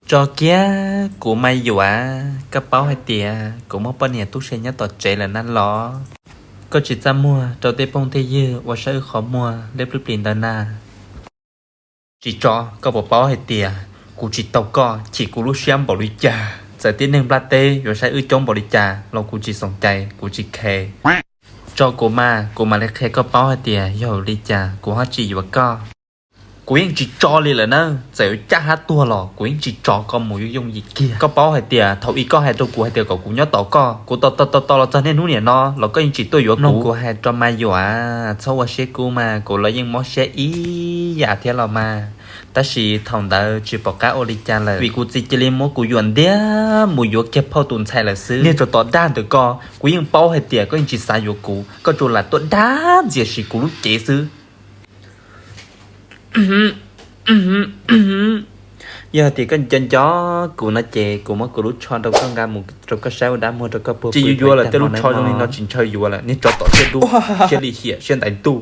Tso kiag, kuv mas yuam. Koj paub hais tias kuv muaj poj niam tub se nyob tom tsev lawm na los? Koj tsis txaj muag rau tej phooj tej ywg uas saib wb qhov muag liab pliab plis ntawd na. Tsis tso, koj puas paub hais tias kuv tsis tau koj chim kuv lub siab npaum li cas? Txawm tib neeg nplaj teb yuav saib wb coob npaum li cas los kuv tsis xoom cai, kuv tsis khe. Tso kuv mas, kuv mam li qhia koj paub hais tias yog li cas kuv ho tsis yuav koj. Kuv yeej tsis tso li lawm na, txawm yuav caj hab tuag los kuv yeej tsis tso koj mus yooj yooj yim kiag. Koj paub hais tias thaum ub koj hais rau kuv hais tias kom kuv nyob tos koj, kuv tos tos tos tos los txog niaj hnub niam no los koj yeej tsis tuaj yuav kuv. Mloog kuv hais tso mas yuam, txhob ua siab kub mas, kuv los yeej mob siab ib yam thiab los mas. Tab sis thaum ntawd tsis pom qab ua li cas lawm vim kuv txiv cia li muab kuv yuam ntiag mus yuav kiag phauj tus ntxhais lawm xwb. Niag tsov tom dag ntawm ko, kuv yeej paub hais tias koj yeej tsis xav yuav kuv, koj tsuas lam tuaj dag ntxias siv kuv lub cev xwb. Yog hais tias koj nco nco kuv no ces kuv muab kuv lub tsho rau koj nqa mus rau koj saib ua dab muag rau koj puag. Tsis yuav yuav lawm, tej lub tsho zoo li no tsis ntshaw yuav lawm, niag tsov tom siab dub, siab lim hiam, siab ntais ntuj.